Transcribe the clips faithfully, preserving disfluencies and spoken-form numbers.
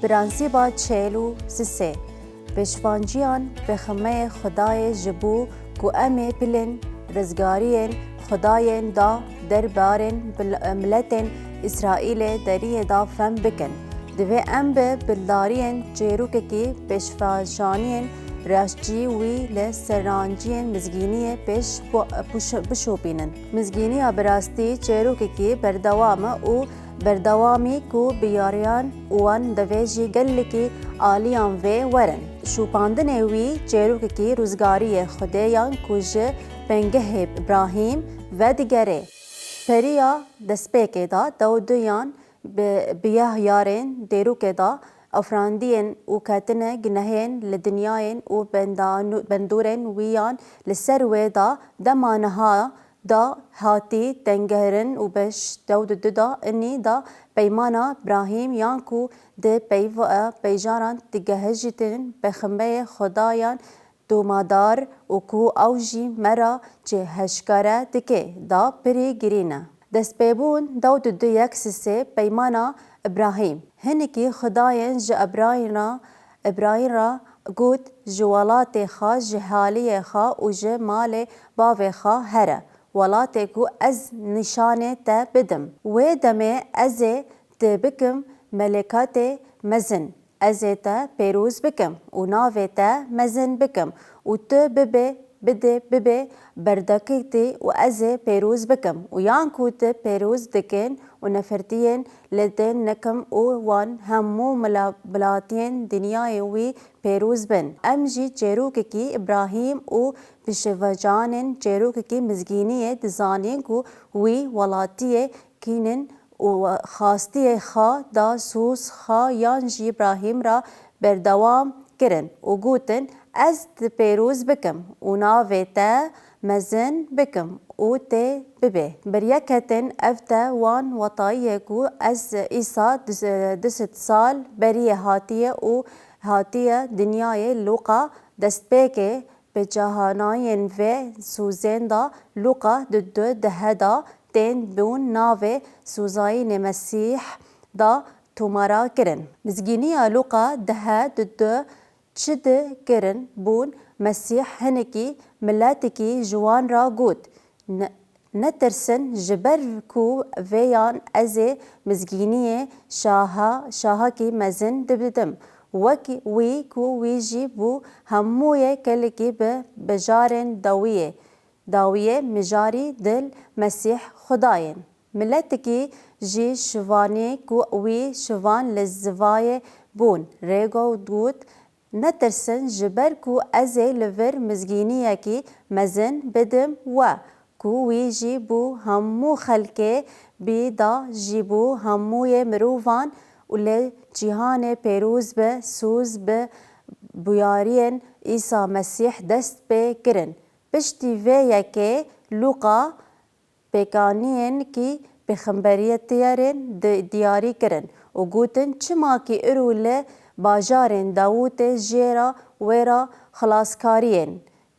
Prensîba çel û sisê, pêşvanciyan pêxemeyê Xwedayê ji bo ku em ê pilên rizgariyên Xwedayên da derbarên bil-, miletên Îsraîlê deriyê da fem bikin. Divê em bi bildariyên çêrokekî pêşvaşaniyên raştî wî li seranciyên mizgîniyê pêş bu-, bişo-, bişopînin. Mizgîniya bi rastî çêrokekî berdewam e û berdewamî ku biyariyan wan divê ji gelekî aliyan vê werin. Şopandinê wî çêrokekî rizgariyê Xwedê yan ku ji bingehê Îbrahîm vedigere. Beriya destpêkê de dewdiyan bi, biyahyarên dêrokê de afirandiyên û ketine ginehên li dinyayên û bendanu-, bendorên wî yan li ser wê de dema niha da hatî tengehirin û beş dewd û du da inî da peymana Brahîm yan ku di peyv-, peyjaran digehijîtin pêxemberê Xudayan domadar û ku ew jî me ra çi heşkare dike da pirî girîn e. Destpêbûn dewd û du yek sisê peymana Îbrahîm. Hinekî Xudayên ji Îbrahîm ra, Îbrahîm ra got, ji welatê xwe, ji haliyê xwe û ji malê bavê xwe here. Welatê ku ez nîşanê te bidim. Wê demê ez ê te bikim melekatê mezin. Ez ê te pêroz bikim û navê te mezin bikim û tu bibê, bidê, bibê berdekitî û ez ê pêroz bikim. Û yan ku tu pêroz dikin û nefertiyên li din nikim û wan hemû mila-, milatiyên dinyayê wî pêroz bin. Em jî çêrokekî Îbrahîm û pişevecanên çêrokekî mizgîniyê dizanîn ku wî welatiyê kînin û xastiyê xwe da soz xwe yan jî Îbrahîm ra berdewam kirin û gotin, ez te pêroz bikim û navê te mezin bikim û tê bibê. Beryeketin ev te wan wetayiyê ku ez Îsa du-, du sed sal beriyê hatiye û hatiye dinyayê Lûqa destpêkê bi cahanayên vê sozên da Lûqa du du dehe da tên bûn navê sozayînê Mesîh da tomara kirin. Mizgîniya Lûqa dehe du du çi di kirin bûn Mesîh hinekî miletekî ji wan ra got, Ne-, netirsin, ji ber ku vê yan ez ê mizgîniyê şaha, şahakî mezin dibidim. Wek wî ku wî jî bû hemûyê kelekî bi bejarên dawiyê, dawiyê mijarî dil Mesîh Xudayên. Miletekî jî şivanî ku wî şivan li zivayê bûn, rêgo got, Netirsin, ji ber ku ez ê li vir mizgîniyekî mezin bidim we, ku wî jî bû hemû xelkê bî da jî bû hemûyê mirovan û li cîhanê pêroz bi, soz bi bûyariyên Îsa Mesîh dest pê kirin. Piştî vê yekê Lûqa pêkaniyên ki pêxemberiyetiyerên di-, diyarî kirin û gotin, çima ki îro li bajarên Dawûtê jê re wê re xilaskariyên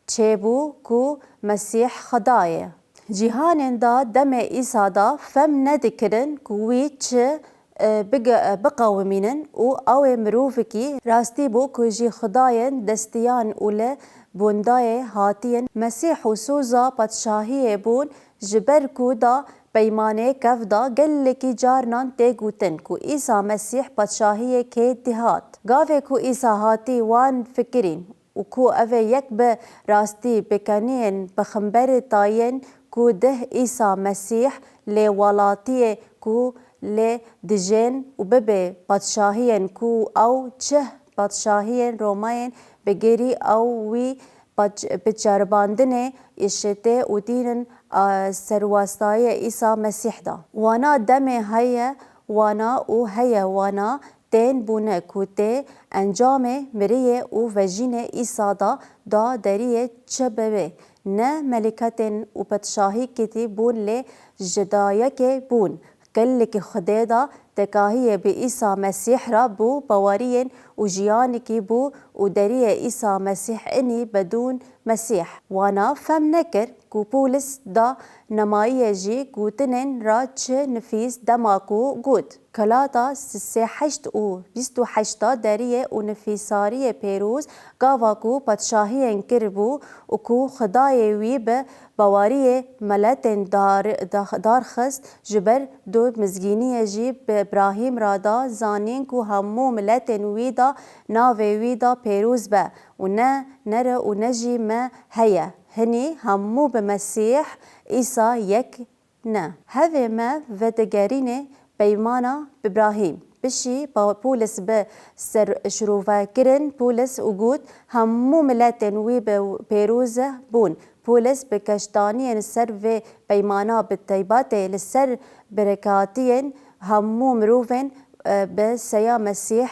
çêbû ku Mesîh Xweda ye. Cîhanên da demê Îsa da fem nedikirin ku wî çi, e, bige-, e, biqewimînin û ew ê mirovekî rastî bû ku ji Xwedayên destiyan û li bondayê hatiyin. Mesîh û soza padşahiyê bûn, ji ber ku da peymanê kev da gelekî carinan tê gotin ku Îsa Mesîh padşahiyê kê dihat. Gavê ku Îsa hatî wan fikirîn û ku ev ê yek bi rastî pêkaniyên pêxemberê tayên ku dih Îsa Mesîh lê welatiyê ku lê dijên û bibe padşahiyên ku ew çih padşahiyên Romayên bigirî ew wî paç-, bi çeribandinê îşitê û tînin, a, serwastayê Îsa Mesîh da. Wana demê heye wana û heye wana tên bûne ku tê encamê miriyê û vejînê Îsa da, da deriyê çi bibe. Ne melîketên û padşahî kitî bûn lê jidayekê bûn. Gelekî Xwedê da tekahiyê bi Îsa Mesîh re bû baweriyên û jiyanekî bû û deriyê Îsa Mesîh inî bedûn Mesîh. Wana fem nekir ku Pûlis da nemayiyê jî gotinên ra çi nifîs dema ku got, Galata sê heşt û bîst û heşt da deriyê û nifîsariyê pêroz gava ku padşahiyên kiribû û ku Xwedayê wî bi baweriyê miletên dar-, da-, darxist, ji ber du mizgîniyê jî bi Îbrahîm ra da zanîn ku hemû miletên wî da navê wî da pêroz be û ne nere û ne jî me heye. Hinî hemû bi Mesîh Îsa yek ne. Hevê me vedigerînê peymana Îbrahîm. Pişî Pa-, Pûlis bi ser şirovekirin Pûlis û got, Hemû miletên wî bi pêroze bûn. Pûlis bi keştaniyên ser vê peymana bi taybetê li ser berekatiyên hemû mirovên, e, bi seya Mesîh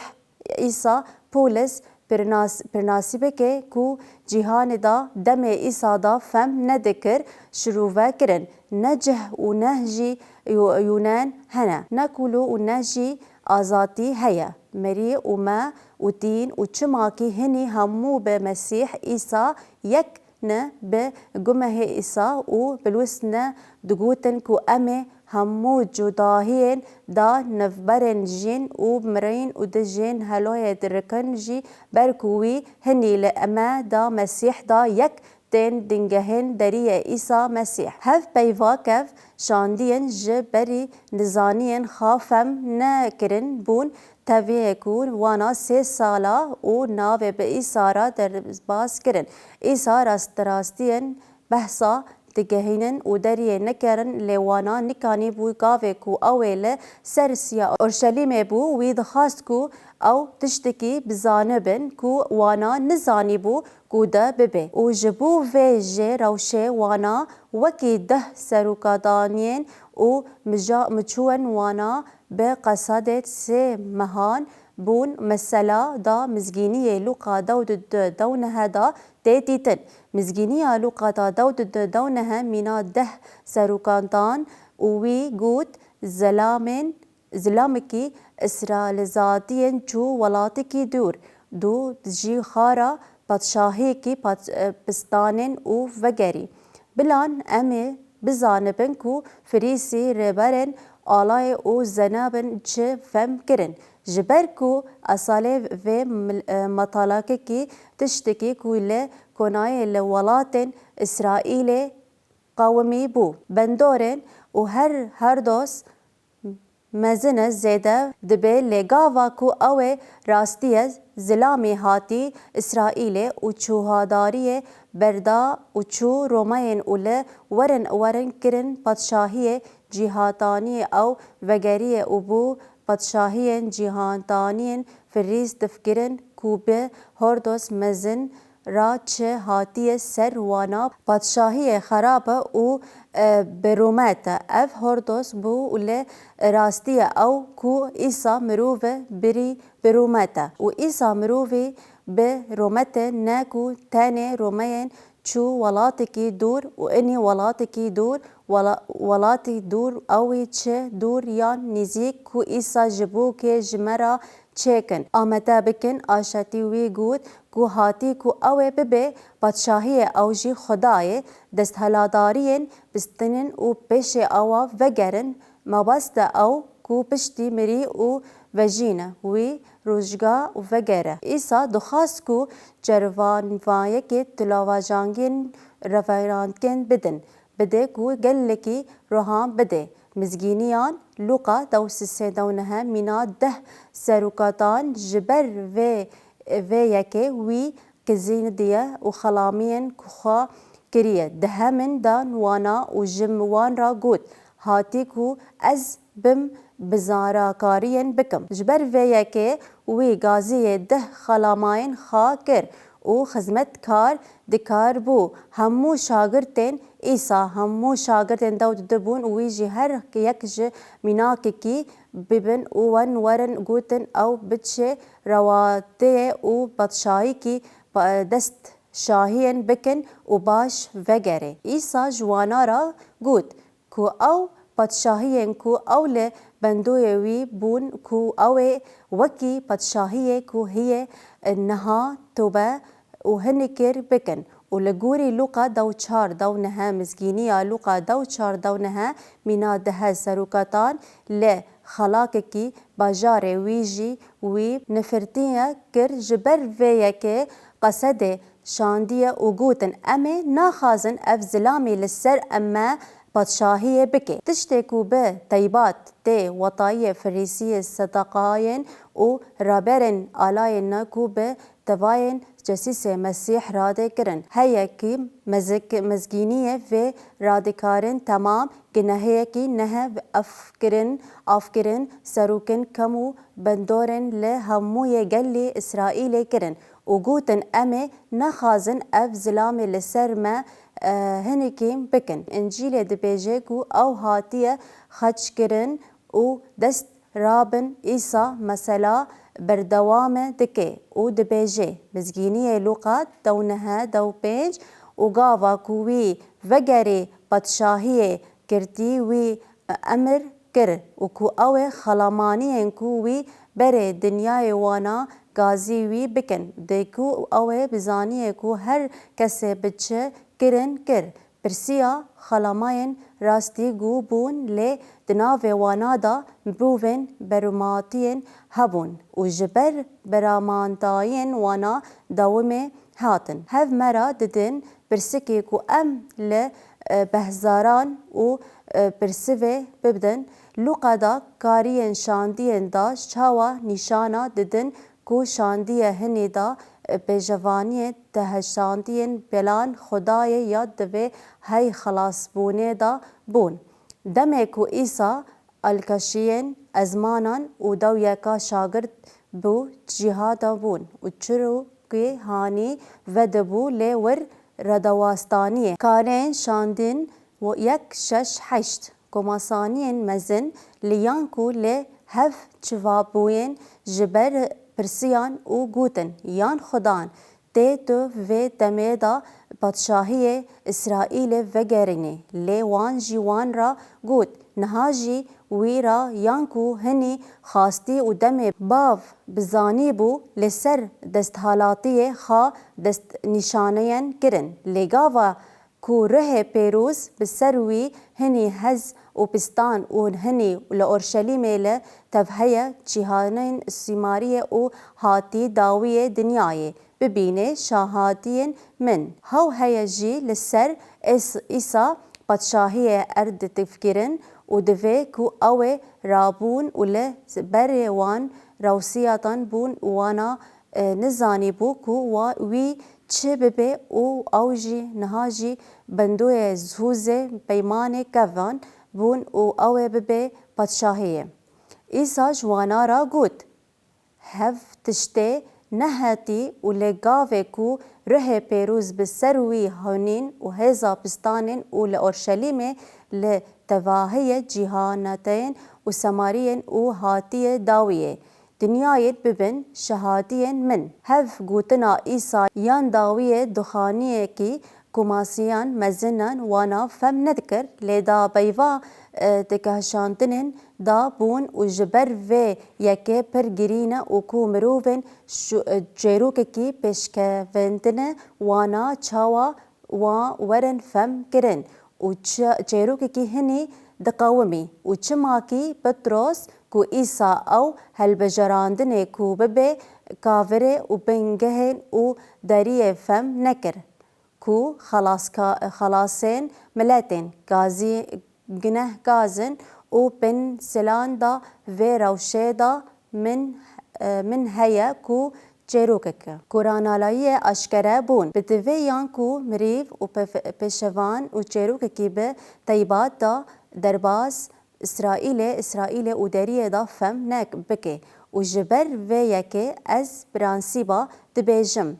Îsa Pûlis pirnas-, pirnasîbeke ku cîhanê da demê Îsa da fem nedikir, şirove kirin. Ne cih û ne jî Yu-, Yûnen hene, ne kûlo û ne jî azatî heye. Merî û me û tîn û çimakî hinî hemû bi Mesîh Îsa yek ne bi gumehê Îsa û bilwist ne digotin ku em ê hemû cudahiyên da navberên jin û mirîn û di jin heloyê dirikin jî ber ku wî hinî li me da Mesîh da yek tên dingehên deriyê Îsa Mesîh. Hev peyva kev şandiyên ji berî nizaniyên xwe fem nekirin bûn, teviyê ku wana sê sala û navê bi Îsa re derbas kirin. Îsa rastrastiyên behsa digehînin û deriyê nekerin, lê wana nikanî bû gavê ku ew ê li ser siya Orşelîmê bû, wî dixwast ku ew tiştekî bizanibin ku wana nizanîbû ku de bibe. Û ji bo vê jê rewşê wana wekî deh serokdaniyên û mija-, miçûyên wana bi qesedê sê mehan bûn mesela da mizgîniyê Lûqa dew du dew neh da tê dîtin. Mizgîniya Lûqa da dew du dew neh mîna deh serokdan û wî got, Zelamên Zilamekî Îsraîlzadiyên çû welatekî dûr, dû jî xara padşahiyekî pad-, e, pistanên û vegerî. Bilan em ê bizanibin ku Firîsî rêberên alayê û zenabin çi fem kirin. Ji ber ku esalê vê mil-, e, matalakekî tiştekî ku li konayê li welatên Îsraîlê qewimî bû. Bendorên û her herdos mezin e zêde dibe, lê gava ku ew ê rastiye zilamî hatî Îsraîlê û çûhadariyê berda û çû Romayên û li werin werin kirin padşahiyê cîhataniyê ew vegeriye û bû padşahiyên cîhataniyên Firîs difkirin ku bi hordos mezin ra çi hatiye ser wana padşahiyê xerab e û, e, bi rûmet e. Ev hordos bû û li rastî ye ew ku Îsa mirov e birî bi rûmet e. Û Îsa mirovî bi rûmet e, ne ku tenê Romeyên çû welatekî dûr û inî welatekî dûr, wela-, welatî dûr, ew ê çi dûr yan nîzîk ku Îsa ji bo kê ji me ra çêkin, amade bikin, aşetî wî got ku hatî ku ew ê bibe padşahiyê ew jî Xwedayê, desthiladariyên bistinin û pêşê ewa vegerin, mebest e ew ku piştî mirî û vejîne, wî rojga û vegere. Îsa dixwast ku cervanvayekê tulavajangên reverandkên bidin, bide ku gelekî rohan bide. Mizgîniyan Lûqa dew sisê dew neh mîna deh serokatan ji ber vê, vê yekê wî kizîn diye û xelamiyên ku xwe kiriye. Dehemin dan wana û ji wan ra got, hatî ku ez bim bizanrakariyên bikim. Ji ber vê yekê wî gaziyê deh xelamayên xwe kir û xizmetkar dikar bû. Hemû şagirtên Îsa, hemû şagirtên dew dibûn û wî jî her yek ji mînakekî bibin û wan werin gotin ew biçe rewateyê û padşahîkî pa-, dest şahiyên bikin û baş vegerê. Îsa ji wana ra got ku ew padşahiyên ku ew li bendoyê wî bûn, ku ew ê wekî padşahiyê ku heye niha tobe û hinekir bikin Û li gorî Lûqa dew çar dew neh, mizgîniya Lûqa dew çar dew neh mîna dihe serokatan li xelakekî bajarê wî jî wî nifirtiye kir, ji ber vê yekê qesedê şandiye û gotin, Em ê naxwazin ev zilamî li ser em me padşahiyê bike. Tiştê ku bi teybat tê wetayiyê Firîsiyê, Sedaqayên û raberên alayên ne ku bi tevayên cesîsê Mesîh radê kirin. Heyekî mezik-, mezgîniyê vê radikarin temam gineheyekî nehe afkirin, afkirin serokên kem û bendorên li hemûyê gelî Îsraîlê kirin û gotin, Em ê nexwazin ev zilamê li ser me, e, hinekî bikin. Încîlê dibêje ku ew hatiye xeçkirin û dest rabin Îsa mesela berdewame dike û dibêje, Mizgîniyê Lûqa dew neh dew pênc, Û gava ku wî vegerî padşahiyê girtî wî emir kir û ku ew ê xelamaniyên ku wî berê dinyayê wana gazî wî bikin, dê ku ew ê bizaniye ku her kesê bi çi kirin kir. Pirsiya xelamayên rastî ku bûn, lê di navê wana de mirovên berûmatiyên hebûn û ji ber beramantayên wana dewimê hatin. Hev me re didin pirsikê ku em li, e, behzaran û, e, pirsivê bibdin, Lûqa da kariyên şandiyên da çawa nîşana didin ku şandiye hinî da, e, pêjevaniyê teheşandiyên belan Xwedayê ya divê hey xelasbûnê da bûn. Demê ku Îsa alkaşiyên ezmanan û dew yeka şagirt bû, cîhada bûn û çirokê hanî vedibû lê wir redewastaniyê. Karên şandin yek şeş heşt, komasaniyên mezin li yan ku li hev çivabûyên ji ber pirsiyan û gotin, yan Xudan, Tê tu vê demê de padşahiyê Îsraîlê vegerînî. Lê wan jî wan re got, Niha jî wî re yan ku hinî xastî û demê bav bizanîbû li ser desthalatiyê xwe destnîşaneyên kirin. Lê gava ku ruhê pêroz bi ser wî hinî hez û pistan û hinî li Orşelîmê li tev heye, cîhanên sîmariyê û hatî dawiyê dinyayê. Bibîne şahatiyên min. Hew heye jî li ser Ês-, Îsa padşahiyê erd difkirin û divê ku ew ê rabûn û li berê wan rewsiyatan bûn û wana, e, nizanîbû ku wa, wî çi bibe û ew jî niha jî bendoyê zûzê peymanê kevan bûn û ew ê bibe padşahiyê. Îsa ji wana re got, Hev tiştê nehetî û lê gavê ku ruhê pêroz bi ser wî honîn û hêza pistanên û li Orşelîmê li tevahiyê cîhanateyên û semariyên û hatiyê dawiyê dinyayê bibin şehatiyên min. Hev gotina Îsa yan dawiyê duxaniyekî Komasiyan mezinan wana fem nedikir, lê da peyva, e, têkişandinên da bûn û ji ber vê yekê pir girîn e û ku mirovên şu-, e, çêrokekî pêşkevendine wana çawa wa werin fem kirin û çi-, çêrokekî hinî diqewimî û çimakî Petros ku Îsa ew helbijarandinê ku bibe kavirê û bingehên û deriyê fem nekir. Ku xelaska-, xelasên miletên gazî-, ginehgazin û bin silan da vê rewşê da min, e, min heye ku çêrokek e. Ku ranalayiyê aşkere bûn. Bi divê yan ku mirîv û pef-, pêşevan û çêrokekî bi teybat da derbaz Îsraîlê, Îsraîlê û deriyê da fem nek bike û ji ber vê yekê ez prensîba dibêjim.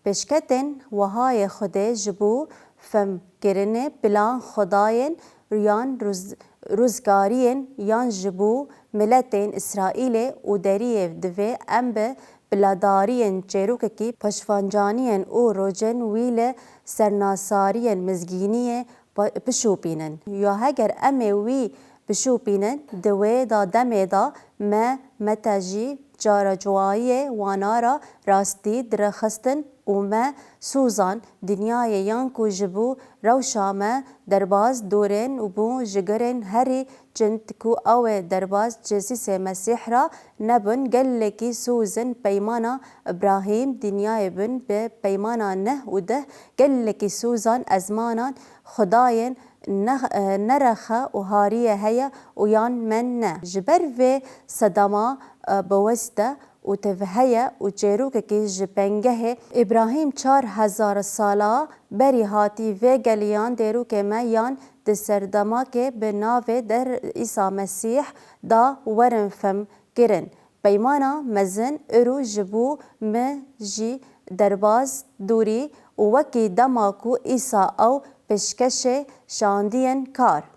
Pêşketên wehayê Xwedê ji bo femkirinê plan Xwedayên yan rûz-, rûzgariyên yan ji bo miletên Îsraîlê û deriyê divê em bi biladariyên çêrokekî paşvancaniyên û rojên wî li sernasariyên mizgîniyê pa-, pişopînin. Ya heger em ê wî bişopînin. Di wê da demê de me mete jî caracuayiyê wana ra rastî direxistin û me sûzan dinyayê yan ku ji bo rewşa me derbaz dorên û bûn ji girên herî çend ku ew ê derbaz cesîsê Mesîh ra nebin, gelekî sûzin peymana Îbrahîm dinyayê bin bi peymana neh û deh, gelekî sûzan ezmanan Xwedayên ne-, e, nerexe û hariye heye û yan men ne. Ji ber vê sedema, e, biweste û tevheye û çêrokekî ji pengehê Îbrahîm çar hezar sala berî hatî vê geliyan dêrokê me yan di serdemakê bi navê der Îsa Mesîh da werin fem kirin. Peymana mezin îro ji bo me jî derbaz dorî û wekî dema ku Îsa ew pêşkêşê şandiyên kar.